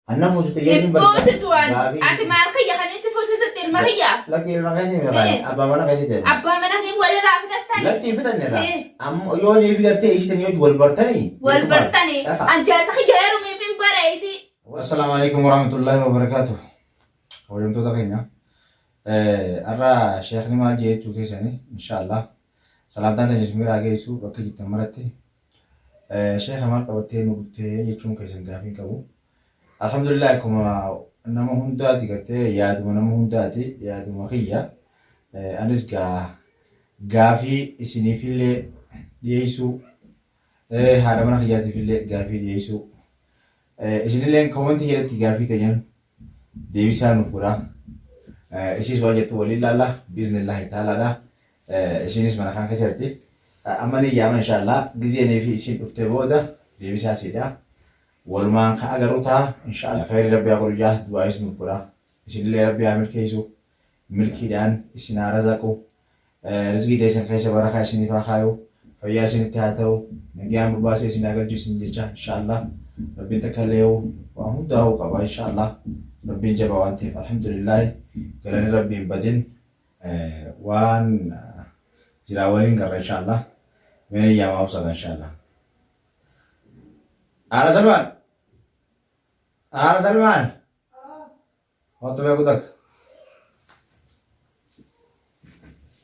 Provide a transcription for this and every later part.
Anna fuusiste Hin jeetiin barbaada. fuusisu waan. Gaafii. Ati maal kiyya kan inni si fuusisutti ilma kiyya? Lakki ilma keetii miti Eh. abbaa mana keetii ta'e. Abbaa mana kee walirraa fitattani. Lakki hin fitanne irraa. Eh. Amma yoo ni fidattee isiitan yoo wal bartanii. Wal bartani. Dhaqa. An jaarsa kiyya heerumeef hin bara isii. Assalaamu alaikum warahmatullahi wabarakatuh. Kabajamtoota keenya. Har'a sheekni maal jee jechuu keessanii inshaallah salaamtaan teenya isin biraa geessu bakka jirtan maratti sheeka maal qabattee nu dhuftee jechuun keessan gaafii hin qabu. Alhamdulillah akkuma nama hundaati gartee yaaduma nama hundaati yaaduma kiyya. Anis gaa gaafii isiniifillee dhiyeessuu haadha mana kiyyaatiifillee gaafii dhiyeessuu isinilleen koomentii jalatti gaafii teenyan deebisaa nuuf godhaa. Isiis waan jettu waliin laalla biiznillahi taalaadha. Isiinis mana kana keessa jirti. Amma ni yaama inshaallah gizeenii fi isiin dhuftee booda deebisaa siidha. Walumaan ka agarru ta'a inshaallah. Khayrii rabbi haa godhu jaa du'aayis nuuf godhaa. Isinillee rabbi haa milkeessu. Milkiidhaan isin haa razaqu. Rizqii teessan keessa barakaa isiniif haa kaayu. Fayyaa isinitti haa ta'u. Nagayaan bobbaasee isin haa galchu isin jecha inshaallah. Rabbiin takka illee waan hundaa'uu qaba inshaallah. Rabbiin jabaa waan ta'eef alhamdulillaahi galanni rabbii hin badin. Waan jiraa waliin garra inshaallah. Mee yaamaa obsaadha inshaallah. Haadha Salmaan! Haadha Salmaan! Kottu mee kutak.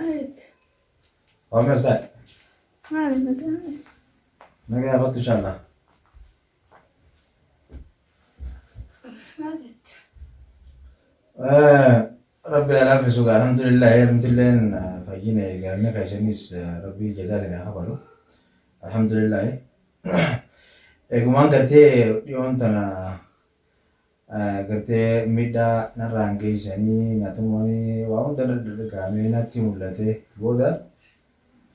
Ayit. Waan ta'e. Maal nagaa? Nagaa kottu inshaallah. Maal jetta? Rabbi haa laaffisu gaa alhamdulillah nutilleen fayyine galanni keessanis rabbii jazaa isin haa kafalu alhamdulillah eegumaan gartee dhiyoon tana gartee miidhaa narraan geessanii na tumanii waa hunda na dhagahamee natti mul'ate booda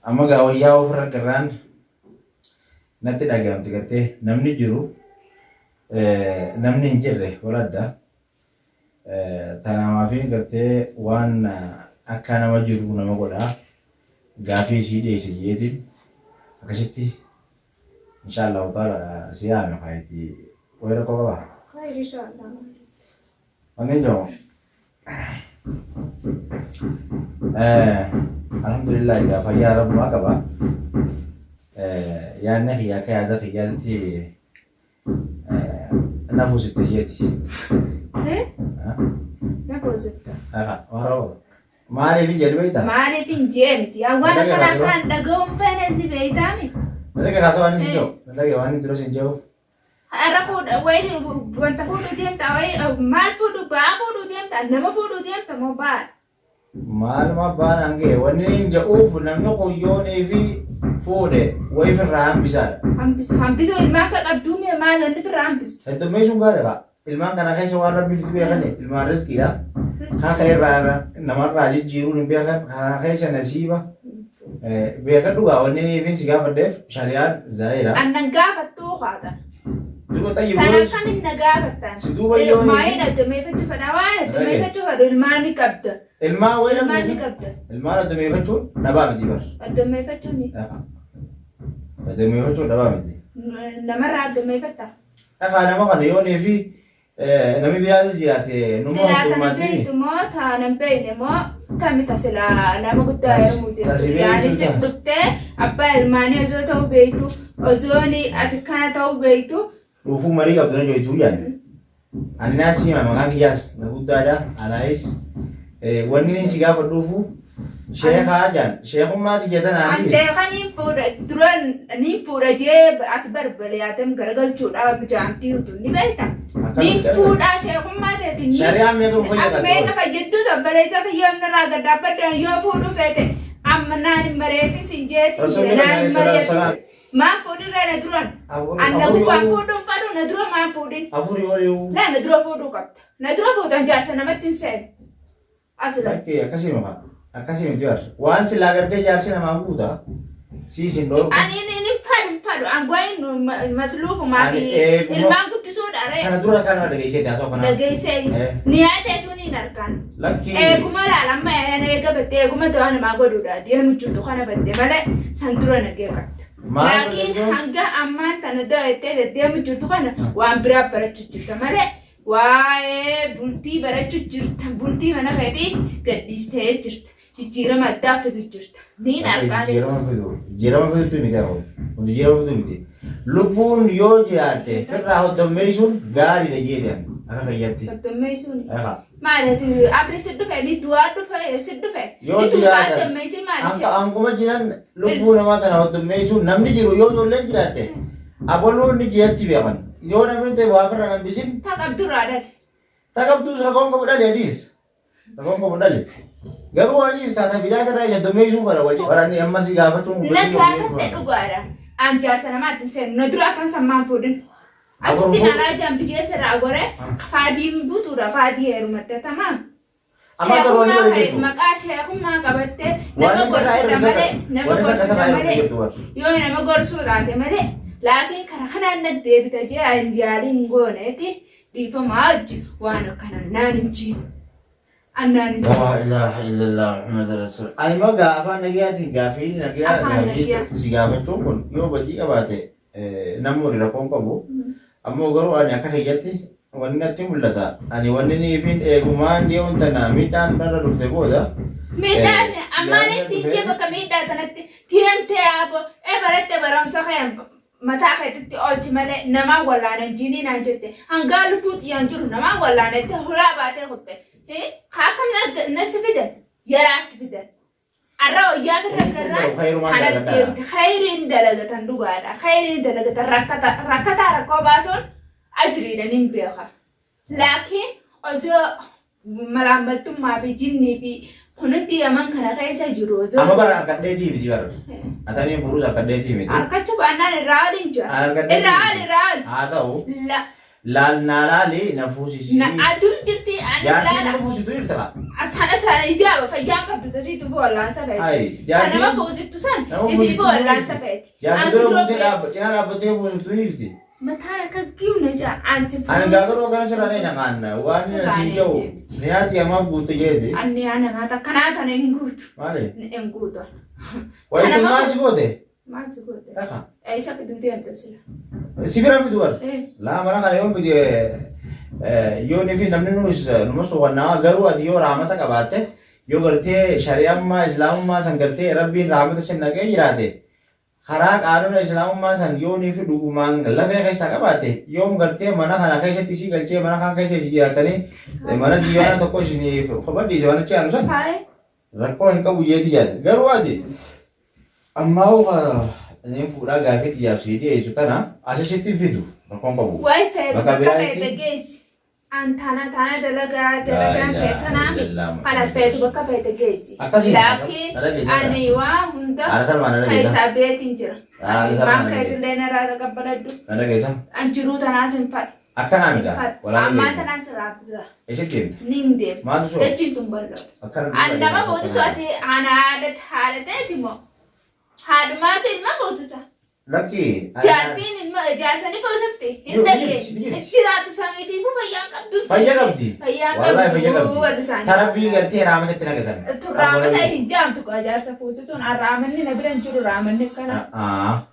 amma gaa wayyaa ofirra garraan natti dhagahamte gartee namni jiru namni hin jirre wal adda Tanamaafi gartee waan akka nama jiruu nama godha gaafii isii dhiyeesse jeetiin akkasitti insha Allahu ta'ala si yaame kaayiti wayi rakkoo qaba. Khayr insha Allah. Wanni jedhamu alhamdulillah egaa fayyaa rabbumaa qaba. Yaadni kiyya akka yaada kiyyaatti Na fuusitte jeeti. Eh? Na fuusitta. Maaliif hin jedhu beektaa? Maaliif hin jee miti? Yaa waan Nalage akkana kaasoo. akkaan dhaga'uun feene ni beektaami. Nalage kaasoo waan inni si jedhu. Nalage waan inni dura si jedhuuf. Har'a fuudha wayi wanta fuudhuu deemta wayi maal fuudhuu ba'aa fuudhuu deemta nama fuudhuu deemta moo ba'aadha? Maaluma abbaan hangee wanni inni jedhuuf namni kun yoonii fi fuudhe wayi firraa hambisaadha. Hambisu hambisuu ilmaan ka qabduu mee maal wanni firraa hambistu? Heddummeessuun gaariidha kaa. Ilmaan kana keessa waan rabbi fidu beekani ilmaan riskiidha. Kaa irraa namarraa jijjiiruun hin beekan kana keessa nasiiba beekadhu gaa wanni inni fi si gaafadheef shari'aan zaahira. Annan gaafattuu haata. Duba xayyib Tan yoo akkamin na gaafattan? Si duuba yoo ni- Maayeen addameeffachuu fedha waan addameeffachuu fedhu ilmaan ni qabda. Ilmaan wayi Ilmaan ni qabda. Ilmaan addameeffachuun dhabaa miti bar. Addameeffachuun Addameeffachuun dhabaa miti. Namarraa addameeffatta. Dhakaa nama kana yoo fi namni biraatis jiraate numa Silaa tana hundummaatti beektu moo taana hin beekne moo tami ta silaa nama guddaa heerumuu deemtu. tasi beektu Yaani si ta'a. dhuftee abbaa ilmaanii osoo ta'uu beektu osoo ni ati kana ta'uu beektu Dhuufuu marii qabdu na joytuu jaan. Ani naa siima maqaan kiyyaas na guddaadha anaayis wanni inni si gaafadhuufu sheekaa jaan sheekummaa tiyya An tanaanis sheeka niin fuudha dura niin fuudha jee ati barbale yaadam garagalchuudha jaantii utu ni beekta. Akkamitti Niin gargar? fuudhaa sheekummaa teeti niin Shari'aan meeqa nu fayyada? meeqa fayyaddu sabbareessa kiyya irraa gad dhaabbadda yoo fuudhu feete amma naan hin mareetin sin jeeti Rasuulli naan hin alayhi salaatu mareetin. wasalaam Maan fuudhin ree na duran. An na afurii gubbaan olii fuudhuun fadhu na dura maan fuudhin. afurii olii Laa na dura fuudhuu qabda. Na dura fuutan jaarsa namatti hin seenu. Aslan. Lakki akkasii maka akkasii miti bar waan silaa gartee jaarsi namaa guuta siis hin dhorku. Ani inni inni fadhu hin fadhu angoin masluufumaa Ani fi eeguma ilmaan guddisuudha ree. kana dura kana dhageessee taasoo kana. Dhageessee Eh. niyaa teetuu niin harkaan. Lakki Eeguma laal amma eega batte eeguma du'aa namaa godhuudha deemu jirtu kana batte malee san dura nagee qabda. Maal Laakiin godhachuu? hanga ammaan tana du'a jettee deddeemu jirtu kana waan biraa barachuu jirta malee. Waa'ee bultii barachu jirta. Bultii mana keetii gadhiistee jirta. Jijjiirama addaa fidu jirta. Niin argaanis. Jijjiirama fidu. Jijjiirama fidutu miti kun. Kun jijjiirama fidu miti. Lubbuun yoo jiraatte firraa hoddommeessuun gaariidha jeetan akka kiyyatti. Hoddommeessuun. Egaa. Maali ati abri si dhufe ni du'aa dhufe si dhufe. Yoo Ni duutaa jiraatan hoddommeessi maali hanga ishee. hanguma jiran lubbuu namaa tana hoddommeessuun namni jiru yoo ijoolleen jiraatte abaluun ni jiratti beekan. Yoo namni ta'e waa firraa hambisin Ta qabdurraa dhale. ta qabduus rakkoon qabu dhale atiis. Rakkoon qabu dhale. Garuu aniis kaata biraa irraa isa hoddommeessuu fedha wajjin. Baranni amma si gaafachuun Na gaafatte dhugaadha. An jaarsa namaatti hin seenu. Na dura afran sammaan fuudhin. Achitti nalaa jaan irraa gore faatiin butuudha faatii heerumadda tamaam. Amma garuu wanni Sheekummaa bade ka'e jirtu. maqaa sheekummaa qabattee nama Waan isa irraa gorsita irra malee nama waan isa gorsita irraa irra malee jirtu bar. yoo nama gorsuu taate malee laakiin karaa kanaan na deebita jee an yaaliin gooneeti dhiifamaa hojji waan akkana naan hin jiin. Annaan hin jiin. Laa ilaaha illallah Muhammad Rasul. Ani immoo gaa afaan nagayaatiin gaafii nagayaa Afaan gaafii nagayaa. si gaafachuun kun yoo badii qabaate namni rakkoon qabu. Ammoo garuu ani akka kiyyatti wanni natti mul'ata. Ani wanni niifin eegumaan dhiyoon tana miidhaan narra dhufte booda. Miidhaan ammaanis yaadni siin dhufee- jee bakka miidhaa tanatti TMT abo e baratte barumsa kee mataa keetitti oolchi malee namaa wallaanan jiinii naan jette hangaa lubbuu xiyyaan jiru namaa wallaanette hulaa baatee kutte. Ka akkam na si fidan yaraa si fidan. Arra wayyaa birra garraa Khayrumaan kana dalagataadha. deemte khayriin dalagatan dhugaadha. Khayriin dalagatan rakkata rakkataa rakkoo baasuun ajriidha nin beeka. Laakiin osoo malaammaltummaa fi jinnii fi kun hundi yaman kana keessa jiru osoo Amma bara harkadheetii miti bara. Atanii furuus harkadheetii miti. harkacha baannaan irraa oliin jira. Harkadheetii Irraa miti. oli irraa oli. Haa ta'u La laal naa laali na fuusisii. na adur jirti ani Jaartiin laala. nama fuusitu jirta kaa. Sana sana ijaaba fayyaan qabdu tasiitu fi wallaansa feeti. Hai Kan nama jaartiin fuusiftu san nama ifii fi fuusiftu wallaansa jirti. feeti. Jaartiin Ansi dura dura buutee dhaabba cinaa dhaabbattee fuusiftu jirti. Mataan akka giwna jaa ansi Ani gaafa kana sirraa ni naqaan waan inni asiin jiru niyaati amaaf guutte jeeti. Anni yaa namaa takkanaa tana hin guutu. Maali? Hin guutu. Wayitu maal si goote? Maal si goote? Dhaqa. Eessa fiduu deemta sila? Si bira fidu bar. Eh. Laa mana kana yoo fide yoo ni fi namni nuus numa soqonnaa garuu ati yoo raamata qabaatte yoo gartee shari'ammaa islaamummaa san gartee rabbiin raamata sin naqee jiraate karaa qaanuna islaamummaa san yoo ni fi dhugumaan lafee keessaa qabaatte yoom gartee mana kana keessatti isii galchee mana kan keessa isii jiraattanii mana diiwaana tokko isiniif kopha dhiise mana achi aanu san Haye. rakkoo hin qabu jeeti yaada. Garuu ati ammaa hoo inni fuudhaa gaafii xiyyaaf sii dhiyeessu tana asisitti hin fidu rakkoon qabu. Wayi feete Bakka bakka biraa feete itti geessi. An tana tana dalagaa laa dalagaan kee ilaaha tanaa mi. illallah Kanas Muhammad feetu Rasul. bakka feete geessi. Akkasii Laakiin na dhageessa ani waa hunda Haadha Salmaa na dhageessa. keessaa beetiin jira. Haadha Ani Salmaa ilmaan na dhageessa. keetillee narraa taqabbaladhu. Na dhageessa. An jiruu tanaas hin fadhu. Akkanaa miti walaa Ammaan dhageessa. tanaan sirraa bira. Isitti himta. Nin deema. Maaltu soo? Dachiin tun bal'oodha. Akkana An nama fuusisu ati ana haadha haadha ta'eeti moo? Haadhumaatu ilma fuusisa. Lakki. Jaartiin ilma jaarsani fuusifti. Hin Jiru, dhageenye. jirti, jirti. Jiraatu samii fi fayyaa qabdu. Fayya qabdi. Fayyaa Wallaahi fayya qabdu qabdi. warri isaanii. Tarabbii gartee raamata naqasan. Raamata hin jaamtu kaa jaarsa fuusisuun raamanni na bira hin jiru raamanni akkana.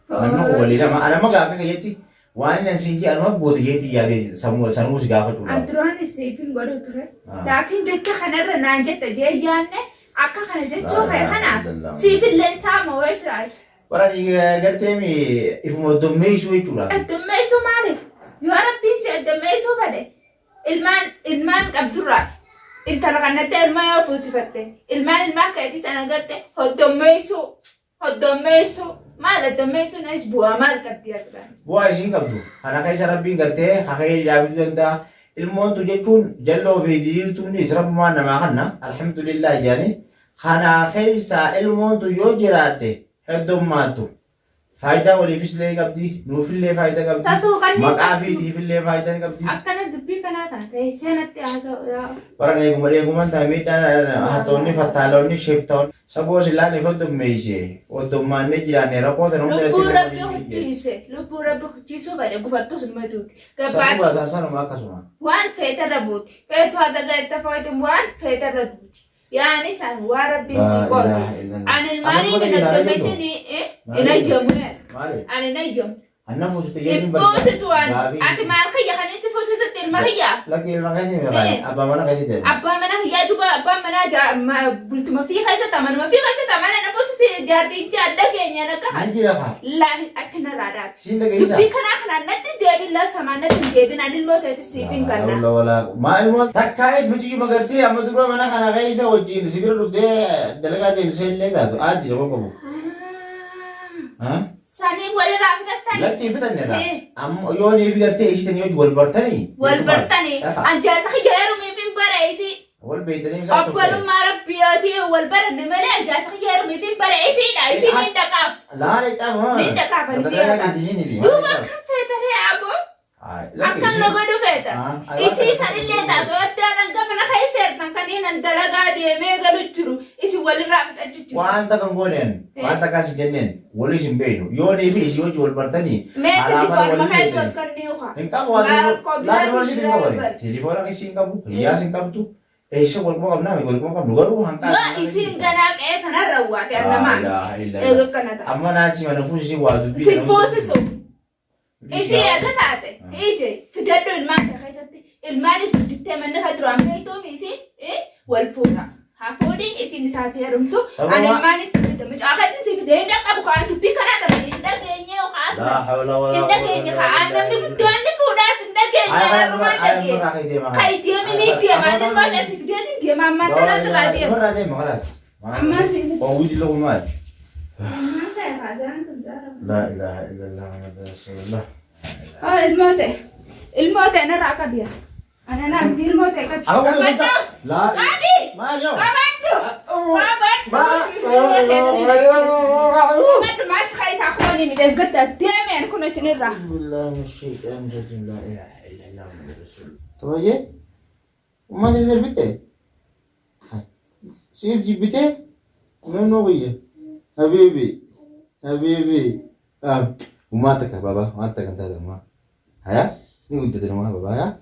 Namni kun walii lama. Ani amma gaafa keeyyatti waan inni siin jee anuma goote jeetii yaadee sammuu sanuu si gaafachuudha. An duraanis siif hin godhu ture. Laakiin jecha kanarra naan jetta jee yaanne akka kana jechuu kee kana siifillee saama wayii siraash. Bara gartee mi ifuma dommeessuu jechuudha. Addummeessuu maaliif? Yoo rabbiin si addummeessuu fedhe ilmaan ilmaan qabdurraa intala kanatti ilma yoo fuusifatte ilmaan ilmaan keetii sana garte hoddommeessuu hoddommeessuu maal hoddommeessuun as bu'aa maal qabdi as ba'an? Bu'aa isiin qabdu kana keessa rabbiin gartee kakee dhaabuu danda'a. Ilmoontu jechuun jalloo fi diriirtuunis rabbumaan namaa kanna alhamdulillah jedhanii kana keessaa ilmoontu yoo jiraatte heddummaattu faayidaa waliifis illee qabdi nuufillee faayidaa qabdi Sasuu kanneen maqaa qabdu. fiitiifillee faayidaa ni qabdi. Akkana dubbii kanaa tana ta'e seenatti haasa'u yaa. Bara eeguma eeguman ta'a miidhaan hattoonni fattaalonni shiftoonni saboo sillaan if hoddommeeyse hoddommaannee jiraanne rakkoo tana hunda Lubbuu irratti rabbi waliin jee. hucciise lubbuu rabbi hucciisuu fedhe gufattus numa duuti. Sanuma Gabbaatus sanuma akkasuma. waan feeterra buuti. Feetu haadha gaetta feetu waan feeterra duuti. Yaani san waan rabbiin Laa si qoode. ilaaha illallah. Ani ilmaanii Amma hin dubbata hoddommeessin hin ayyamu. Maali? Ani hin ayyamu. Anna fuusiste Hin jechuun barbaada. fuusisu waan. Gaabii. Ati maal kiyya kan inni si fuusisutti ilma kiyya? Lakki ilma keetii Eh. miti abbaa mana keetii ta'e. Abbaa mana kiyyaa duuba abbaan manaa bultuma fi keessatti amanuma fi keessatti amana na fuusisi jaartiin jaadda keenyaan akka Ni jira kaa. laa achi narraa dhaabi. Siin dhageessaa. Dubbii kanaa kanaan natti hin deebiin laa samaan natti hin deebiin ani ilmoo teetis siif hin kanna. Laa walaa maal immoo takkaa'es mitiyyuu magartee amma dura mana kana keessa wajjin si bira dhuftee dalagaa deebisee illee taatu aaddi tokko qabu. Sanii walirraa fixattani. Lakki hin fixanne irraa. Eh. Amma yoo ni fi gartee isiitan yoo wal bartanii. Wal bartanii. Dhaqa. An jaarsa kiyya heerumeef hin bara isii. Wal beektanii isaan tokko. Obbolummaa rabbiyooti wal baranne malee an jaarsa kiyya heerumeef hin bara isiidha. Isiin hin dhaqaaf. Laala itti ama. Ni dhaqaa bari si Dalagaa dhaqaa. keetii Duuba akkam feetaree aboo? Akkam na godhu feeta? Isii sanillee taatu addaan hanga mana keessa ertan kanneen an dalagaa deemee galu jiru isin walirraa fixachuu jiru. Wanta kan gooneen wanta akkas jenneen walis hin beeknu yoo ni fi isii hojii wal bartanii Mee alaa mana telefoonuma walii keetu as beektanii. kan ni uka. Hin qabu waan Maal rakkoo laata biraatu walii hin jira qabu bar. telefoona keessi hin qabu hiyyaas hin qabdu eessa wal quba qabnaa wal quba qabnu garuu hanqaa. Yoo isiin ganaa qe'ee kanarra waate an namaa miti. Eega akkana ta'a. Amma naasii mana fuusisii waa dubbii. Si fuusisu. Isii eega taate ije fidadhu ilmaan kee keessatti ilmaanis guddiftee manni kee duraan beektuumi isiin wal fuudha. Haa fuudhi isiin isaati heerumtu ani ilmaanis si fida mucaa keetiin si fide hin dhaqqabu kaan dubbii kanaa dhabne hin dhageenye kaasna Laa hawla walaa hin dhageenye kaan namni guddaan ni fuudhaas hin dhageenye har'umaan dhageenye. Kai deemi ni deema ani ilmaan ati fideetiin deema ammaan tanaan sirraa deema. Irraa deema kalaas. Ammaan si fide. Oowwii dilla kun maali? Ammaan ta'e haasaan kun saara. Laa ilaaha illallah Muhammad Rasulullah. Ah, ilmoo ta'e. Ilmoo ta'e narraa qabi. Ana naamti ilmoo ta'e qabi. Amma kun Qabadhu. Laa Qabi. maal yoo? Qabadhu. Qabadhu. Qabadhu maal si keessaa kooni midhaan deemeen kun isinirraa. بالله من الشيطان الرجيم لا اله الا الله محمد رسول الله طيب وما تقدر بته سيد جبته من وغيه حبيبي حبيبي آه. وما تك بابا ما تك انت ما هيا نقول تدري ما بابا يا